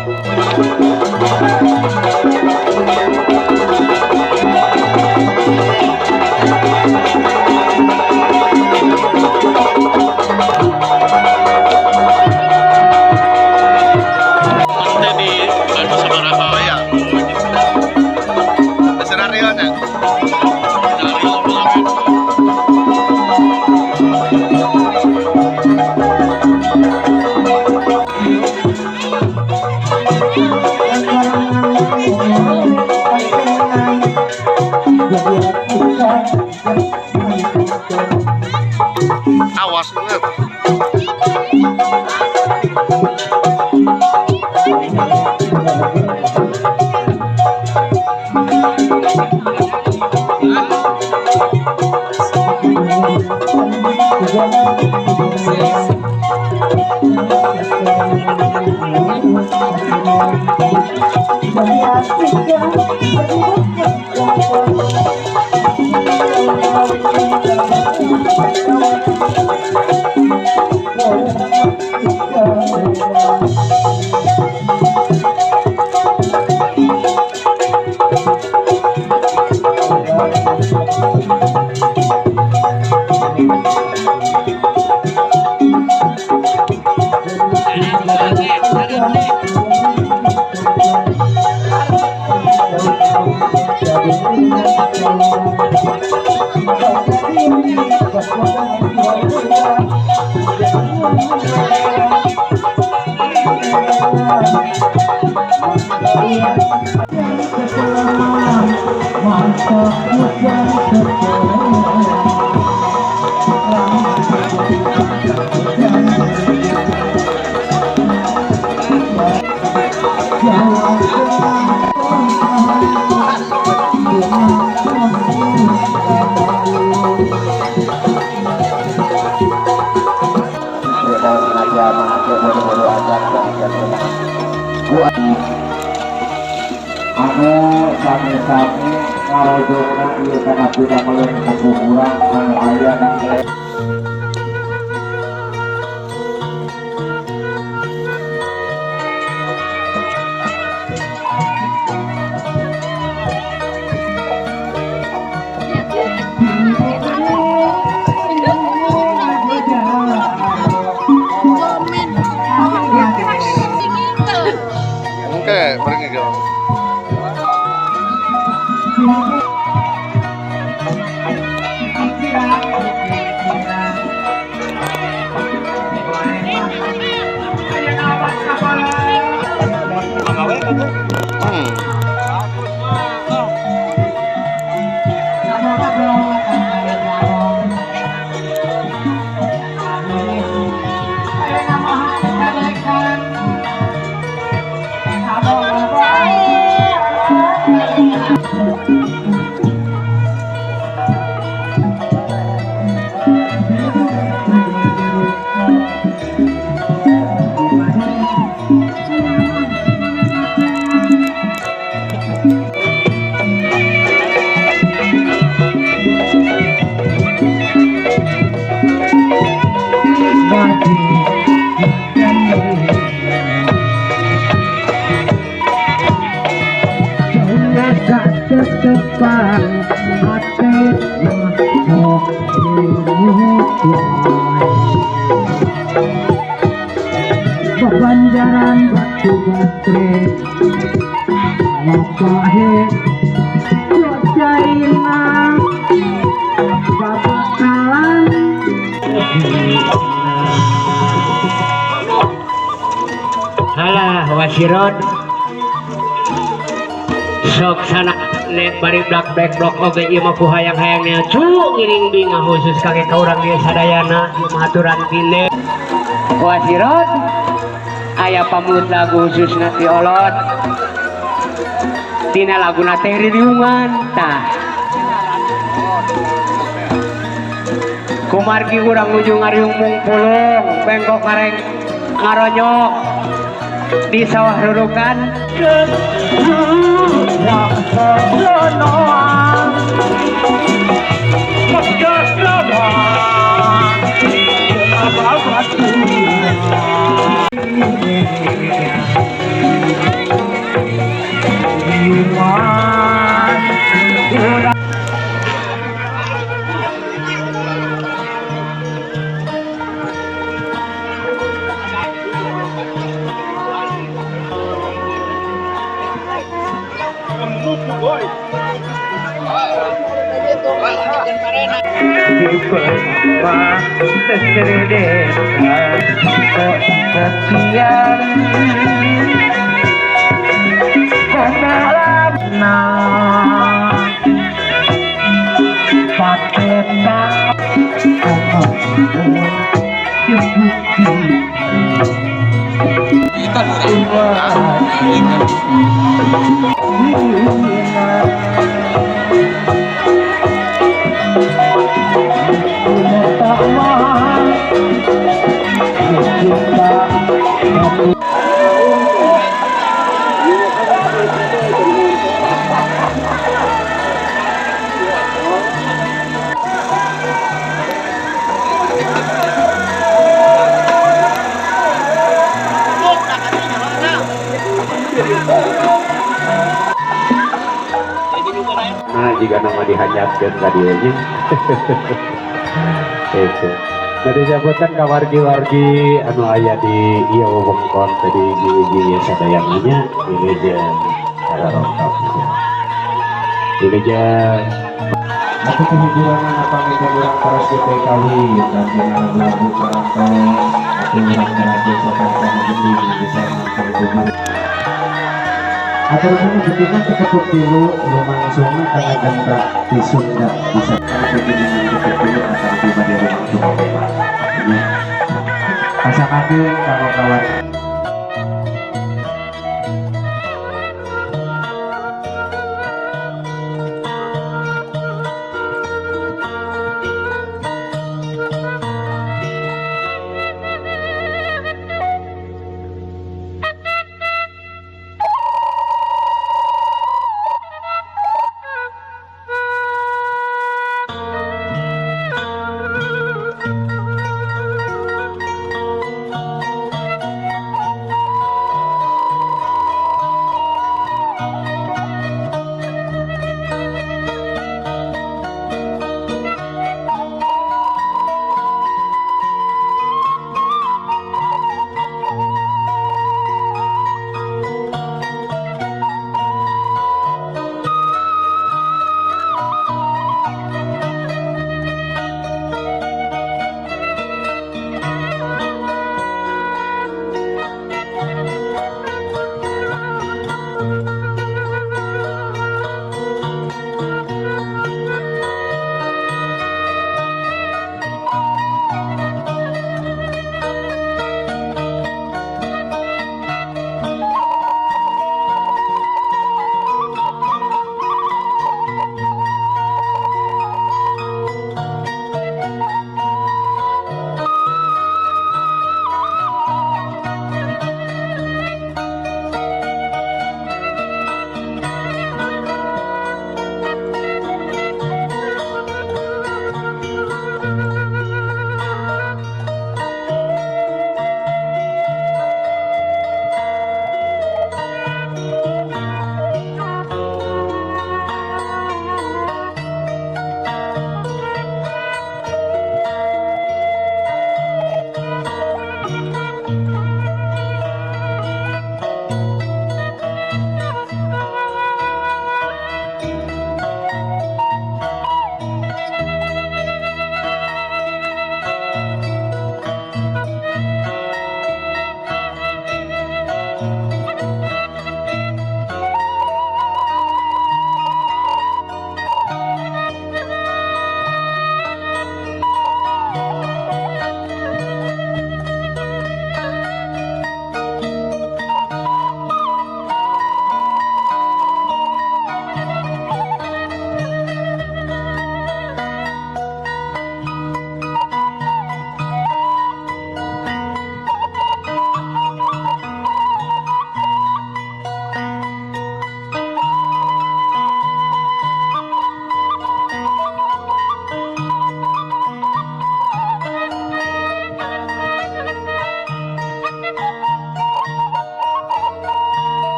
Pasti di anu sabaraha ya. Senario nya. Senario banget. Awas banget. Anu sami-sami ngarojongna ieu kana pidameleun kuburan anu aya di Oke, pergi dong. Banjaran batu baterai Bapak Jaina Babakalan. Halah wasirot sok sana nek bari blak blek blok oge ieu mah ku hayang-hayangnya cu ngiring bingah khusus kage ka urang dieu sadayana ieu mah aturan bine wasirot aya pamulut lagu khususna ti olot tina laguna teh ririungan tah kumargi urang nuju ngariung mungpulung bengkok ngareng ngaronyok di sawah rurukan. Nah, jika nama dihanyatkan ka dieu nya. Itu. Jadi sambutan ka wargi-wargi anu aya di ieu wewengkon tadi hiji-hiji sadayana nya wilujeng sararongkap. Wilujeng. Aku kehiburan apa kita urang teras GTKW tapi lagu-lagu karakter aku urang teras sopan sama gede bisa terhubung. Atur nuhun buktina keketuk tilu lumangsungna kana genta di Sunda bisa kepentingan ketuk tilu atau pribadi lumangsung ya. Pasangkeun kanggo kawan.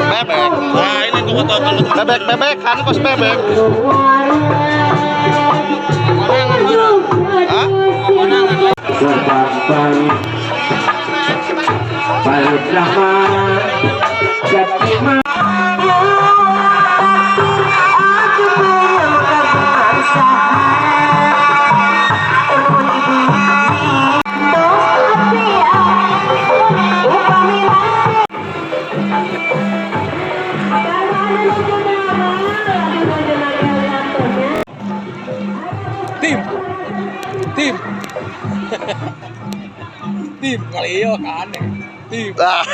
Bebek. Nah, ini tuh bebek bebek kan kos bebek. Hah? Tim, tim, tim kali iyo aneh tim. Ah.